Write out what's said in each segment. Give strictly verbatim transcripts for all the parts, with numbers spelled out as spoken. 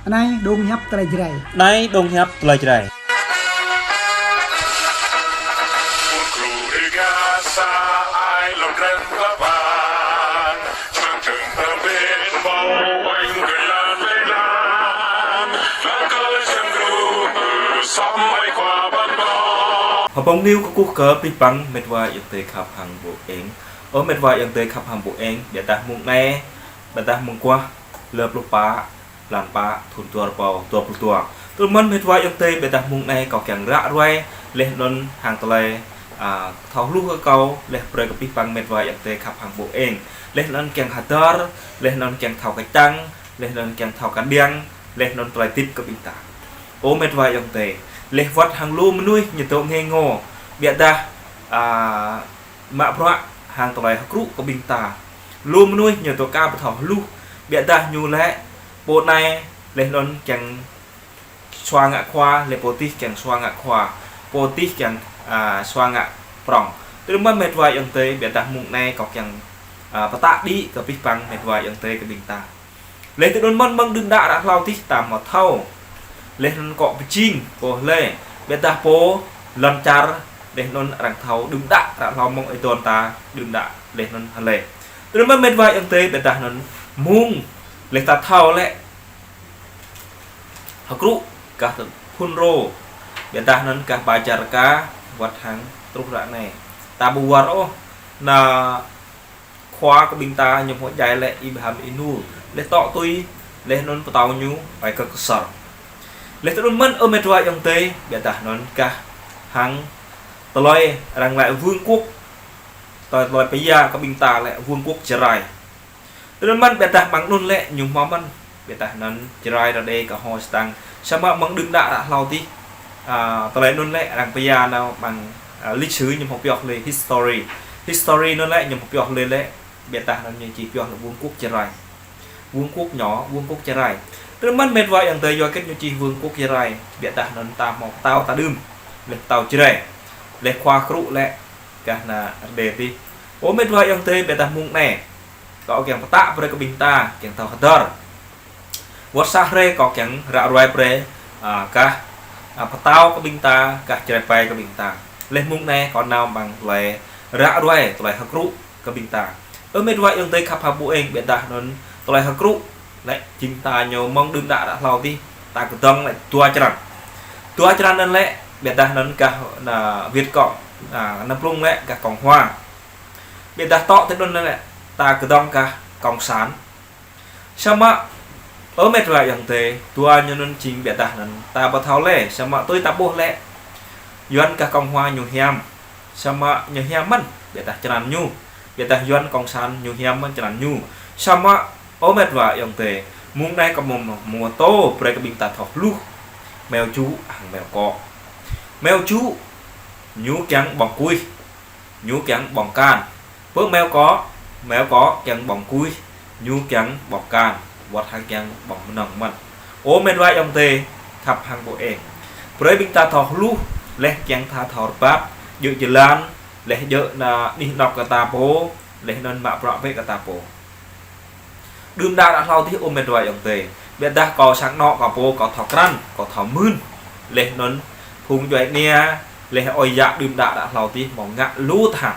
Anai dong hiăp tơlơi Jrai. Anai dong hiăp tơlơi Jrai. Hbông News kơkuh kơ abih bang met wa ayŏng adơi khăp hăng ƀô eng. Ơ met wa ayŏng adơi khăp hăng ƀô eng, biă dah mông anai, biă dah mông kuah, lơ pluh pă, blan pă, thun dua rơbâo dua pluh dua. Tui anŭn mơ̆n met wa ayŏng adơi, biă dah mông anai kâo kiăng ră ruai, laih anŭn hăng tơlơi, a, thâo hluh kơ kâo, laih brơi kơ abih bang met wa ayŏng adơi khăp hăng ƀô eng. Laih anŭn kiăng hơdơr, laih anŭn kiăng thâo kơčăng, laih anŭn kiăng thâo kơđiăng, laih anŭn tơlơi hơdip kơ ƀing ta. Ơ met wa ayŏng adơi, laih wơ̆t hăng lu mơnuih ñu dŏ ngê ngô, biă dah, a, mă bruă hăng tơlơi hơkrŭ kơ ƀing ta. Lu mơnuih ñu dŏ aka ƀu thâo hluh, biă dah ñu lĕ pô anai, laih anŭn kiăng sua ngă khua, laih pô adih kiăng sua ngă khua, pô adih kiăng, a, sua ngă prŏng. Tui anŭn mơ̆n met wa ayŏng adơi, biă dah mông anai kâo kiăng, a, pơtă đĭ kơ abih bang met wa ayŏng adơi kơ ƀing ta. Laih tui anŭn mơ̆n mơ̆ng đưm đă ră hlâo adih ta hmâo thâo. Laih anŭn akŏ pơjing pô hlơi, biă dah pô lŏn čar, laih anŭn arăng thâo đưm đă ră hlâo mơ̆ng ơi adon ta đưm đă laih anŭn hlơi. Tui anŭn mơ̆n met wa ayŏng adơi, biă dah anŭn mông, laih ta thâo lĕ hơkrŭ gah tơ-, phŭn rô, biă dah anŭn gah ba čar ka, wơ̆t hăng truh ră anai. Ta ƀu wơr ôh, ană khua kơ ƀing ta ñu hmâo djai lĕ Y Bham Y Nur. Laih tŏ tui, laih anŭn pơtao ñu, ơi Kơk Ksor. Laih tui anŭn mơ̆n ơ met wa ayŏng adơi, biă dah anŭn gah hăng tơlơi arăng lĕ vương quốc, tơlơi, tơlơi pơyua kơ ƀing ta lĕ vương quốc Jrai. Tui anŭn mơ̆n biă dah mơ̆ng anŭn lĕ ñu hmâo mơ̆n, biă dah anŭn Jrai Rađê Kơho Sêdang. Samơ̆ mơ̆ng đưm đă ră hlâo adih, a, tơlơi anŭn lĕ arăng pơyua nao mơ̆ng, a, lịch sử ñu hmâo pioh lĕ history. History anŭn lĕ ñu hmâo pioh lĕ lĕ, biă dah anŭn ñu čih pioh lĕ vương quốc Jrai. Vương quốc nhỏ, vương quốc Jrai. Tui anŭn mơ̆n met wa ayŏng adơi, yua hơget ñu čih vương quốc Jrai, biă dah anŭn ta hmâo pơtao ta đưm, laih pơtao Jrai. Laih khua hơkrŭ lĕ gah ană Rađê adih. Ơ met wa ayŏng adơi, biă dah mông anai kâo kiăng pơtă brơi kơ ƀing ta, kiăng thâo hơdơr. Wơ̆t sa hrơi kâo kiăng ră ruai brơi, a, gah, a, pơtao kơ ƀing ta, gah Jrai pai kơ ƀing ta. Laih mông anai kâo nao mơ̆ng tơlơi ră ruai, tơlơi hơkrŭ kơ ƀing ta. Ơ met wa ayŏng adơi khăp hăng ƀô eng, biă dah anŭn tơlơi hơkrŭ lĕ jing ta ñu mơ̆ng đưm đă ră hlâo adih, ta kơdơ̆ng lĕ dua črăn. Dua črăn anŭn lĕ, biă dah anŭn gah ană Việt Cộng, a, anăm blung lĕ gah Cộng Hòa. Biă dah tŏ tui anŭn lĕ, ta kơdơ̆ng gah Cộng sản. Samơ̆, ơ met wa ayŏng adơi, dua ñu anŭn jing biă dah anŭn ta ƀu thâo lĕ, samơ̆ tui ta ƀuh lĕ, Yuan gah Cộng Hòa ñu hiam. Samơ̆ ñu hiam mơ̆n, biă dah črăn ñu. Biă dah Yuan Cộng sản ñu hiam mơ̆n črăn ñu. Samơ̆, ơ met wa ayŏng adơi, mông anai kâo hmâo, hmâo pơtô brơi kơ ƀing ta thâo hluh. Meo jŭ hăng meo kŏ. Meo jŭ, ñu kiăng ƀơ̆ng kuih, ñu kiăng ƀơ̆ng kan. Pơ meo kŏ, meo kŏ kiăng ƀơ̆ng kuih, ñu kiăng ƀơ̆ng kan, wơ̆t hăng kiăng ƀơ̆ng mơnơ̆ng mơ̆n. Ơ met wa ayŏng adơi khăp hăng ƀô eng. Brơi ƀing ta thâo hluh, laih kiăng ta thâo rơbat, djơ̆ jơlan, laih djơ̆ ană anih anŏk kơ ta pô, laih anŭn mă bruă bĕ kơ ta pô. Đưm đă ră hlâo adih ơ met wa ayŏng adơi. Biă dah kâo sang anŏ kâo pô kâo thâo krăn, kâo thâo mưn. Laih anŭn phung djuai ania, laih ơi yă đưm đă ră hlâo adih hmâo ngă lu tơhan.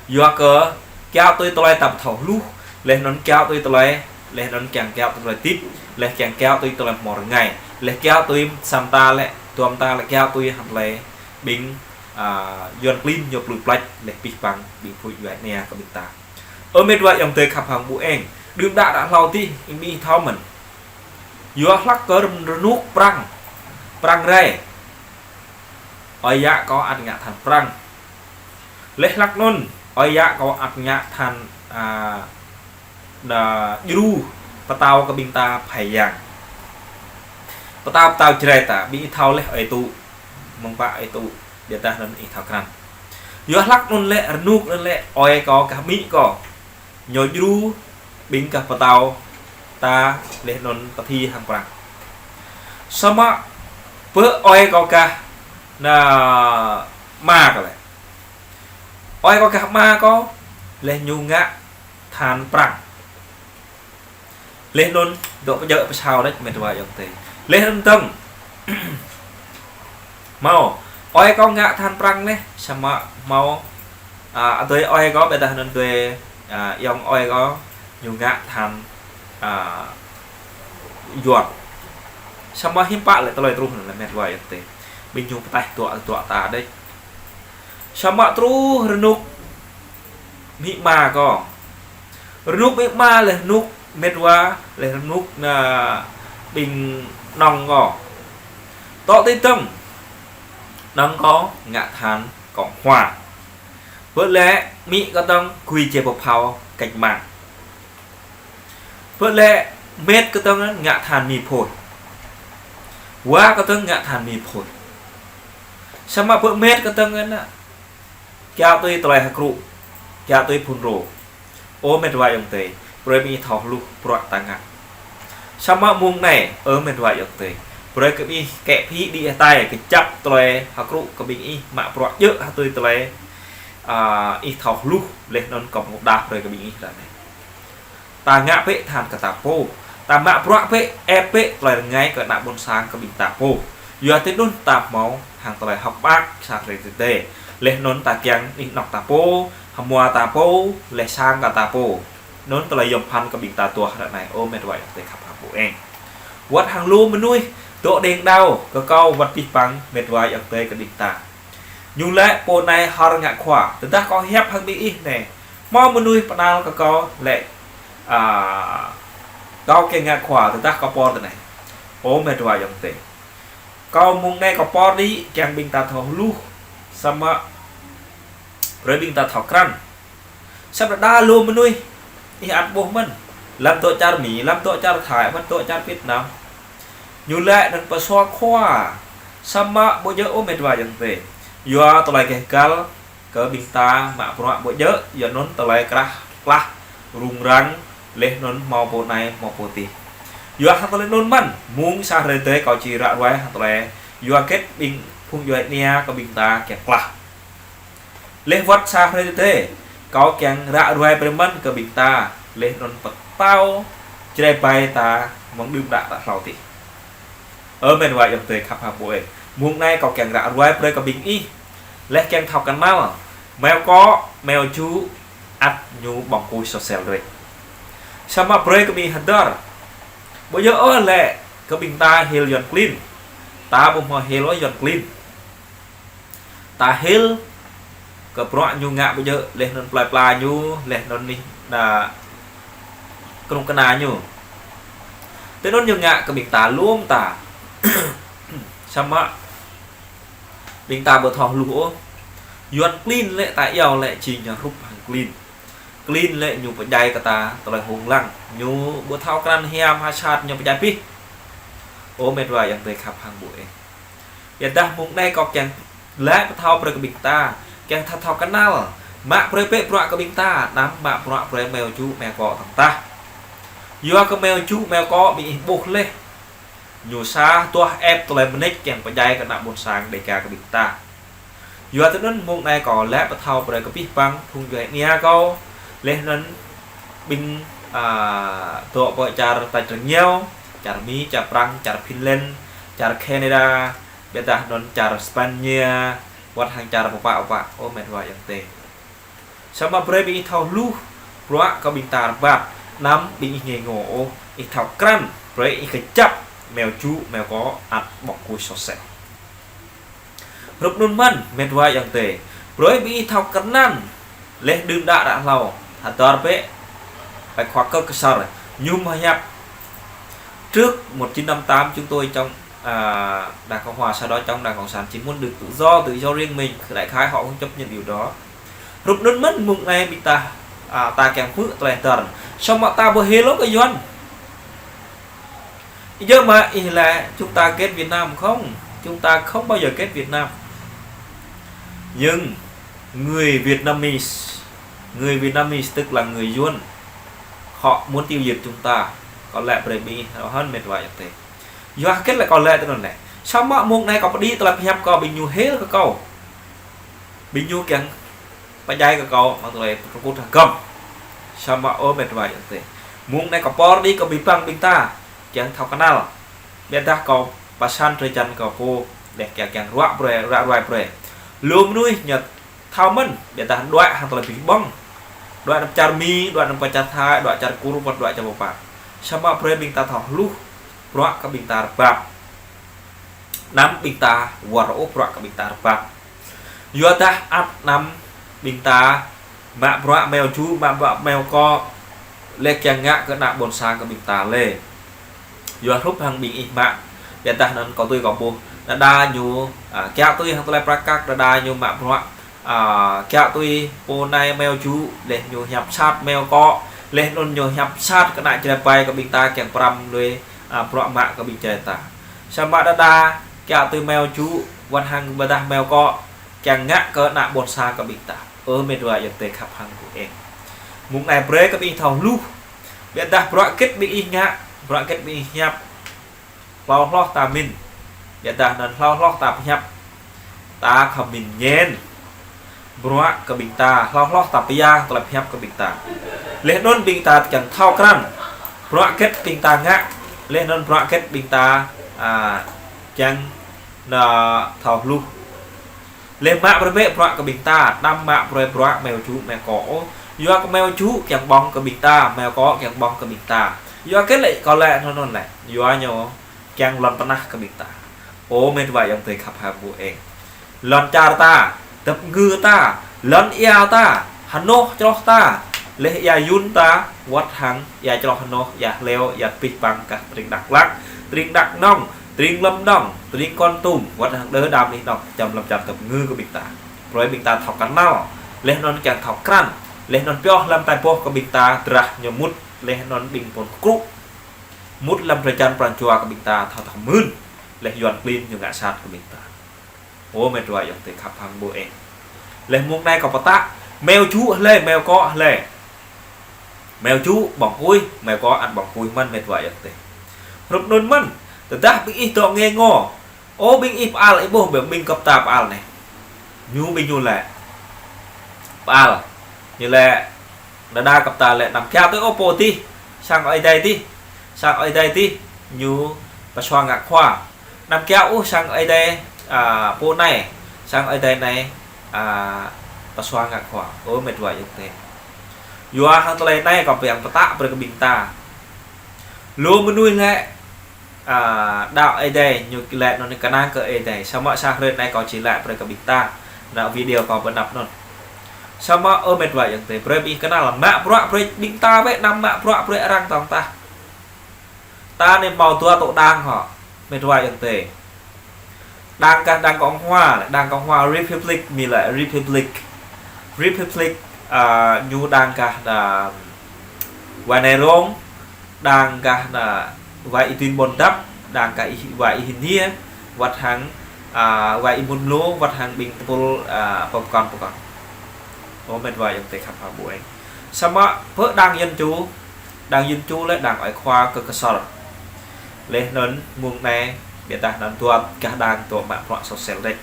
Yua kơ kiaŏ tui tơlơi ta ƀu thâo hluh, laih anŭn kiaŏ tui tơlơi, laih anŭn kiăng kiaŏ tui tơlơi hơdip, laih kiăng kiaŏ tui tơlơi hmâo rơngai, laih kiaŏ tui sa mơta lĕ, dua mơta lĕ kiaŏ tui hăng tơlơi ƀing, a, Yuan klin ñu plư plač, laih abih bang ƀing phung djuai ania kơ ƀing ta. Ơ met wa ayŏng adơi khăp hăng ƀô eng, đưm đă ră hlâo adih, ƀing ih thâo mơ̆n. Yua hlăk kơ rơnŭk prăng, prăng rai. Ơi yă kâo ăt ngă tơhan prăng. Laih hlăk anŭn, ơi yă kâo ăt ngă tơhan, a, đa djru pơtao kơ ƀing ta phai yang. Pơtao, pơtao Jrai ta, ƀing ih thâo laih ơi tŭ. Mơ̆ng pă ơi tŭ, biă dah anŭn ih thâo krăn. Yua hlăk anŭn lĕ, rơnŭk anŭn lĕ, ơi kâo gah amĭ kâo. Ñu djru ƀing gah pơtao ta laih anŭn pơthi hăng prăng. Samơ̆ pơ ơi kâo gah ană ama kâo lĕ. Ơi kâo gah ama kâo laih ñu ngă tơhan prăng. Laih anŭn, dŏ pơjơ̆ pơsao đôč, met wa ayŏng adơi. Laih anŭn dơ̆ng. Hmâo, ơi kâo ngă tơhan Prăng laih, samơ̆ hmâo, a, adơi ơi kâo, ƀiădah anŭn adơi, a, ayŏng ơi kâo, ñu ngă tơhan, a, Yuan. Samơ̆ hiư̆m pă lĕ tơlơi truh anŭn lĕ met wa ayŏng adơi. Ƀing ñu pơtaih tuă, tuă ta đôč. Samơ̆ truh rơnŭk amĭ ama kâo. Rơnŭk amĭ ama laih rơnŭk met wa laih rơnŭk ană ƀing nŏng kâo. Tŏ tui dơ̆ng. Nŏng kâo ngă tơhan Cộng hòa. Bơ lĕ amĭ kâo dơ̆ng gui jai pơphao cách mạng. Bơ lĕ met kâo dơ̆ng ngă tơhan Mi Phôi. Wa kâo dơ̆ng ngă tơhan Mi Phôi. Samơ̆ bơ met kâo dơ̆ng ană kiaŏ tui tơlơi hơkrŭ, kiaŏ tui phun rô. Ơ met wa ayŏng adơi, brơi ƀing ih thâo hluh bruă ta ngă. Samơ̆ mông anai, ơ met wa ayŏng adơi, brơi kơ ƀing ih kĕ phĭ đĭ hơtai, kơjăp tơlơi hơkrŭ kơ ƀing ih mă bruă djơ̆ hơtui tơlơi, a, ih thâo hluh, laih anŭn kâo pơdah brơi kơ ƀing ih ră anai. Ta ngă bĕ tơhan kơ ta pô. Ta mă bruă bĕ, ĕp bĕ tơlơi rơngai kơ ană ƀôn sang kơ ƀing ta pô. Yua tui anŭn ta hmâo hăng tơlơi hơ̆k mơak sa hrơi tơdơi. Laih anŭn ta kiăng anih anŏ ta pô, hmua ta pô, laih sang kơ ta pô. Anŭn tơlơi yom phăn kơ ƀing ta tuah ră anai, ơ met wa ayŏng adơi khăp hăng ƀu eng. Wơ̆t hăng lu mơnuih, dŏ đeng đao, kơ kâo wơ̆t pih păng met wa ayŏng adơi kơ ƀing ta. Ñu laĭ pô anai hor ngă khua, tơdah kâo hiăp hăng ƀing ih anai. Hmâo mơnuih pơnal kơ kâo laĭ, a, kâo kiăng ngă khua, tơdah kâo pơr tơ anai. Ơ met wa ayŏng adơi. Kâo mông anai kâo pơr đĭ kiăng ƀing ta thâo hluh, samơ̆ brơi ƀing ta thâo krăn. Samơ̆ đa lu mơnuih, ih ăt ƀuh mơ̆n. Lăm dŏ čar Mi, lăm dŏ čar Thái, mơ̆n dŏ čar Việt Nam. Ñu laĭ anŭn pơsua khua. Samơ̆ ƀu djơ̆ ôh met wa ayŏng adơi. Yua tơlơi keh kăl, kơ ƀing ta mă bruă ƀu djơ̆, yua anŭn tơlơi krah klah, rŭng răng, laih anŭn hmâo pô anai, hmâo pô adih. Yua hăng tơlơi anŭn mơ̆n, mông sa hrơi tơdơi kâo či ră ruai hăng tơlơi, yua hơget ƀing phung djuai ania kơ ƀing ta kiăng klah. Laih wơ̆t sa hrơi tơdơi, kâo kiăng ră ruai brơi mơ̆n kơ ƀing ta, laih anŭn pơtao Jrai ƀai ta mơ̆ng đưm đă ră hlâo adih. Ơ met wa ayŏng adơi khăp hăng ƀu eng. Mông anai kâo kiăng ră ruai brơi kơ ƀing ih. Laih kiăng thâo kơnăl. Meo kŏ, meo ču, ăt ñu ƀơ̆ng kuih sosel đôč. Samơ̆ brơi kơ ƀing ih hơdơr. Ƀu djơ̆ ôh lĕ kơ ƀing ta hil Yuan klin. Ta ƀu hmâo hil ôh Yuan klin. Ta hil kơ bruă ñu ngă ƀu djơ̆, laih anŭn plơi pla ñu, laih anŭn anih đa kơnuk kơna ñu. Tui anŭn ñu ngă kơ ƀing ta lŏm ta. Samơ̆ ƀing ta ƀu thâo hluh ôh. Yuan klin lĕ ta iâu lĕ či ñu hrup hăng klin. Klin lĕ ñu pơdjai kơ ta tơlơi hông lăng. Ñu ƀu thâo krăn hiam hă sat ñu pơdjai pih. Ơ met wa ayŏng adơi khăp hăng ƀu eng. Yua dah mông anai kâo kiăng laĭ pơthâo brơi kơ ƀing ta, kiăng thâo thâo kơnăl, mă brơi bĕ bruă kơ ƀing ta, anăm mă bruă brơi meo ču meo kŏ tơ̆ng tah. Yua kơ meo ču meo kŏ ƀing ih ƀuh laih. Ñu sa tuah ĕp tơlơi mơneč kiăng pơdjai kơ ană ƀôn sang Đêga kơ ƀing ta. Yua tui anŭn mông anai kâo laĭ pơthâo brơi kơ pih păng phung djuai ania kâo, laih anŭn ƀing, a, dŏ pơ čar tač rơngiao, čar Mi, čar Prăng, čar Finland, čar Canada, ƀiădah anŭn čar Spania, wơ̆t hăng čar pơpă pơpă, ơ met wa ayŏng adơi. Samơ̆ brơi ƀing ih thâo hluh, bruă kơ ƀing ta rơbat, anăm ƀing ih ngê ngô ôh, ih thâo krăn, brơi ih kơjăp, meo ču, meo kŏ, ăt ƀơ̆ng kuih sosel. Hrup anŭn mơ̆n, met wa ayŏng adơi. Brơi ƀing ih thâo krăn, laih đưm đă ră hlâo, hơdơr bĕ, ƀai khua kơ kơsar, ñu mơ̆ hiăp. Trước một chín năm tám chúng tôi chống, à, Đảng Cộng hòa, sau đó chống Đảng Cộng sản chỉ muốn được tự do, tự do riêng mình, đại khái họ không chấp nhận điều đó. Hrup anŭn mơ̆n mông anai ƀing ta, a, ta kiăng hmư̆ tơlơi hơdơr. Samơ̆ ta ƀu hil ôh kơ Yuan. Ih djơ̆ mơ̆ ih laĭ chúng ta ghét Việt Nam không? Chúng ta không bao giờ ghét Việt Nam. Nhưng người Vietnamese, người Vietnamese tức là người Yuan, họ muốn tiêu diệt chúng ta. Kâo laĭ brơi ƀing ih thâo hơ̆n met wa ayŏng adơi. Yua hơget lĕ kâo laĭ tui anŭn lĕ. Samơ̆ mông anai kâo pơđĭ tơlơi pơhiăp kâo ƀing ñu hil kơ kâo. Ƀing ñu kiăng pơdjai kơ kâo mơ̆ng tơlơi pơtrŭkut hơgŏm. Samơ̆ ơ met wa ayŏng adơi. Mơ̆ng anai kâo pơr đĭ kơ abih bang ƀing ta kiăng thâo kơnăl. Biă dah kâo pơsăn drơi jăn kâo pô, leh kiăng kiăng ruă brơi, ruă ruai brơi. Lu mơnuih ñu thâo mơ̆n, biă dah đuaĭ hăng tơlơi abih bang. Đuaĭ anăm čar Mi, đuaĭ anăm kơ čar Thai, đuaĭ čar Kur, wơ̆t đuaĭ čar pơpă. Samơ̆ brơi ƀing ta thâo hluh, bruă kơ ƀing ta rơbap. Anăm ƀing ta wơr ôh bruă kơ ƀing ta rơbap. Yua dah ăt anăm ƀing ta mă bruă meo jŭ, mă bruă meo kô̆, leh kiăng ngă kơ ană ƀôn sang kơ ƀing ta lĕ. Yua hrup hăng ƀing ih mă, biă dah anŭn kâo tui kâo ƀuh. Đơđa ñu, a, kiaŏ tui hăng tơlơi prăk kăk, đơđa ñu mă bruă, a, kiaŏ tui pô anai meo jŭ, leh ñu hiăp sat meo kô̆, leh anŭn ñu hiăp sat kơ ană Jrai ƀai kơ ƀing ta kiăng pơrăm lui, a, bruă mă kơ ƀing Jrai ta. Samơ̆ đơđa kiaŏ tui meo jŭ, wơ̆t hăng biă dah meo kô̆, kiăng ngă kơ ană ƀôn sang kơ ƀing ta. Ơ met wa ayŏng adơi khăp hăng ƀu eng. Mơ̆ng anai brơi kơ ƀing thâo hluh. Biă dah bruă hơget ƀing ih ngă, bruă hơget ƀing ih hiăp. Hlâo hloh ta mĭn. Biă dah anŭn hlâo hloh ta pơhiăp. Ta khŏm mĭn ñen. Bruă kơ ƀing ta, hlâo hloh ta pơyang tơlơi pơhiăp kơ ƀing ta. Leh anŭn ƀing ta kiăng thâo krăn. Bruă hơget ƀing ta ngă, leh anŭn bruă hơget ƀing ta, a, kiăng anŭn thâo hluh. Leh mă brơi bĕ bruă kơ ƀing ta, anăm mă brơi bruă meo jŭ meo kô̆ ôh. Yua kơ meo jŭ kiăng ƀơ̆ng kơ ƀing ta, meo kô̆ kiăng ƀơ̆ng kơ ƀing ta. Yua hơget lĕ kâo laĭ anŭn anŭn lĕ. Yua ñu kiăng lŏn tơnah kơ ƀing ta. Ơ met wa ayŏng adơi khăp hăng ƀu eng. Lŏn čar ta, tơpơngư ta, lŏn ia ta, hơnoh čroh ta, leh ia Yuăn ta, wơ̆t hăng ia čroh hơnoh, ia hleo, ia abih bang gah tring Dak Lak, tring Dak Nông, tring Lâm Đồng, tring Kon Tum, wơ̆t hăng đơ đam anih anŏ, čăm lŏn čar tơpơngư kơ ƀing ta. Brơi ƀing ta thâo kơnăl, leh anŭn kiăng thâo krăn, leh anŭn pioh lăm tai boh kơ ƀing ta, drah ñu mŭt, leh anŭn ƀing pô kru. Mŭt lăm drơi jăn pran jua kơ ƀing ta thâo thâo mưn, leh Yuăn klin ñu ngă sat kơ ƀing ta. Ơ met wa ayŏng adơi khăp hăng ƀu eng. Leh mơ̆ng anai kâo pơtă, meo jŭ hlơi, meo kô̆ hlơi. Meo jŭ ƀơ̆ng kuih, meo kô̆ ăt ƀơ̆ng kuih mơ̆n met wa ayŏng adơi. Hrup anŭn mơ̆n, tơdah ƀing ih dŏ ngê ngô. Ơ ƀing ih pơal ih ƀuh ƀing gơ̆p ta pơal anai. Ñu ƀing ñu laĭ. Pơal. Ñu laĭ, đơđa gơ̆p ta laĭ anăm kiaŏ tui ôh pô adih. Sang Ơi Adai adih. Sang Ơi Adai adih. Ñu pơsua ngă khua. Anăm kiaŏ ôh sang Ơi Adai, a, pô anai. Sang Ơi Adai anai, a, pơsua ngă khua. Ơ met wa ayŏng adơi. Yua hăng tơlơi anai kâo pơyang pơtă brơi kơ ƀing ta. Lu mơnuih laĭ, a, đaŏ Ơi Adai, ñu laĭ anŭn kơnang kơ Ơi Adai. Samơ̆ sa hrơi anai kâo či laĭ brơi kơ ƀing ta. Anŭn video kâo pơanăp anŭn. Samơ̆ ơ met wa ayŏng adơi, brơi ƀing kơnăl mă bruă brơi ƀing ta bĕ, anăm mă bruă brơi arăng tŏng tah. Ta anai hmâo dua tŏ đảng hŏ, met wa ayŏng adơi. Đảng gah Đảng Cộng Hòa, Đảng Cộng Hòa Republic, Mi laĭ Republic. Republic, a, ñu đảng gah anŭn Wai Nai Rong, đảng gah anŭn Wai Idun Ƀôn Dap, đảng gah Ih-, Wai Ihinia, wơ̆t hăng, a, Wai Imut Mlô, wơ̆t hăng ƀing tơpul, a, pơkŏn pơkŏn. Ơ met wa ayŏng adơi khăp hăng ƀu eng. Samơ̆ pơ đảng Dân Chủ, đảng Dân Chủ lĕ đảng ơi khua kơ Ksor. Leh anŭn mơ̆ng anai, biă dah anŭn dua gah đảng dŏ mă bruă sosial đĕč.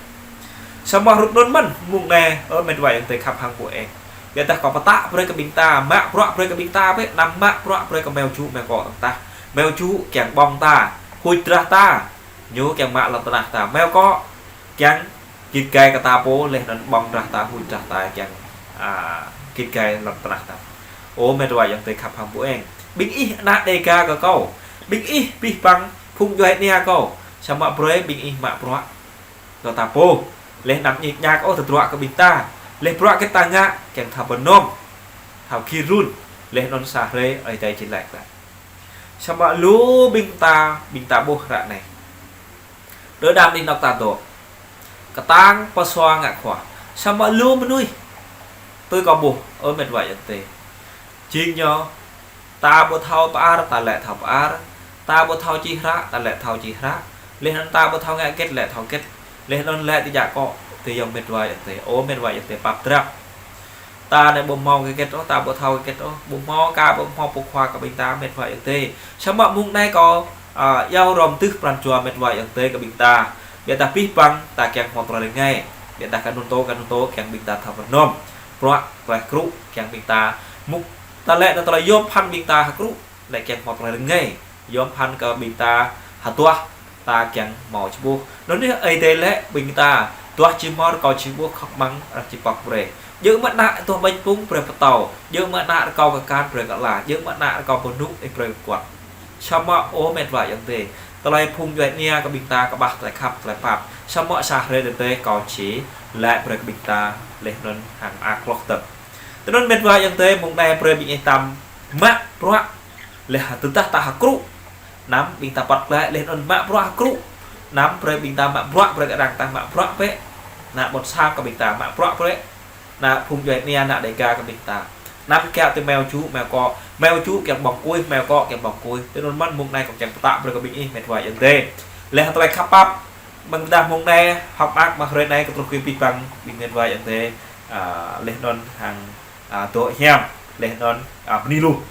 Samơ̆ hrup anŭn mơ̆n mơ̆ng anai, ơ met wa ayŏng adơi khăp hăng ƀu eng. Biă dah kâo pơtă brơi kơ ƀing ta, mă bruă brơi kơ ƀing ta bĕ, anăm mă bruă brơi kơ meo jŭ meo kô̆ tah. Meo jŭ kiăng ƀơ̆ng ta, huĭ drah ta. Ñu kiăng mă lŏn tơnah ta. Meo kô̆ kiăng git gai kơ ta pô, leh anŭn ƀơ̆ng drah ta, huĭ drah ta kiăng, a, git gai lŏn tơnah ta. Ơ met wa ayŏng adơi khăp hăng ƀu eng. Ƀing ih ană Đêga kơ kâo. Ƀing ih abih bang phung djuai ania kâo. Samơ̆ brơi ƀing ih mă bruă kơ ta pô. Leh anăm ñik ñak ôh tơdruă kơ ƀing ta. Leh bruă hơget ta ngă, kiăng thâo pơnôm. Thâo gir run. Leh anŭn sa hrơi Ơi Adai či laĭ glaĭ. Samơ̆ lu ƀing ta, ƀing ta ƀuh ră anai. Đơ đam anih anŏ ta dŏ. Kơtang pơsua ngă khua. Samơ̆ lu mơnuih. Tui kâo ƀuh, ơ met wa ayŏng adơi. Jing ñu, ta ƀu thâo pơar, ta laĭ thâo pơar. Ta ƀu thâo čih hră, ta laĭ thâo čih hră. Leh anŭn ta ƀu thâo ngă hơget, laĭ thâo hơget. Leh anŭn laĭ tơjă kŏ, tơ ayŏng met wa ayŏng adơi. Ơ met wa ayŏng adơi pap drap. Ta anai ƀu hmâo hơget ôh, ta ƀu thâo hơget ôh, ƀu hmâo ka, ƀu hmâo pô khua kơ ƀing ta met wa ayŏng adơi. Samơ̆ mơ̆ng anai kâo, a, iâu hrŏm tưh pran jua met wa ayŏng adơi kơ ƀing ta. Biă dah abih bang ta kiăng hmâo tơlơi rơngai. Biă dah kơ anŭn tơ, kơ anŭn tơ kiăng ƀing ta thâo pơnôm. Bruă, tơlơi kru kiăng ƀing ta mŭk. Ta laĭ anŭn tơlơi yôm phăn ƀing ta hơkru. lĕ kiăng hmâo tơlơi rơngai. Yom phăn kơ ƀing ta hơduah ta kiăng hmâo či ƀuh. Anŭn yơh Ơi Adai lĕ ƀing ta duah či hmâo rơkâo či ƀuh khŏk măng arăng či pŏk brơi. Djơ̆ mơ̆ ană tuah ƀañ pŭng brơi pơtâo. Djơ̆ mơ̆ ană rơkâo kơ kan brơi kơ ala. Djơ̆ mơ̆ ană rơkâo pơnŭ ih brơi kơ kuăt. Samơ̆ ơ met wa ayŏng adơi. Tơlơi phung djuai ania kơ ƀing ta kơƀah tơlơi khăp tơlơi pap. Samơ̆ sa hrơi tơdơi kâo či laĭ brơi kơ ƀing ta laih anŭn hăng mơak hloh tơ̆. Tui anŭn met wa ayŏng adơi mơ̆ng anai brơi ƀing ih tăm mă bruă laih tơdah ta hơkrŭ. Anăm ƀing ta păt glaĭ laih anŭn mă bruă hơkrŭ. Anăm brơi ƀing ta mă bruă brơi kơ arăng ta mă bruă bĕ. Ană ƀôn sang kơ ƀing ta mă bruă bĕ. Ană phung djuai ania ană Dêga kơ ƀing ta. Anăm kiăng tui meo ču, meo kŏ, meo ču kiăng ƀơ̆ng kuih, meo kŏ kiăng ƀơ̆ng kuih. Tui anŭn mơ̆n mơ̆ng anai kâo kiăng pơtă brơi kơ ƀing ih met wa ayŏng adơi. Laih tơlơi khăp pap. Mơ̆ng tơdah mơ̆ng anai, hŏk mơak mă hrơi anai kơ truh kơ pih păng ƀing met wa ayŏng adơi. A, laih anŭn hăng, a, dŏ hiam, laih anŭn, a, bơni lu.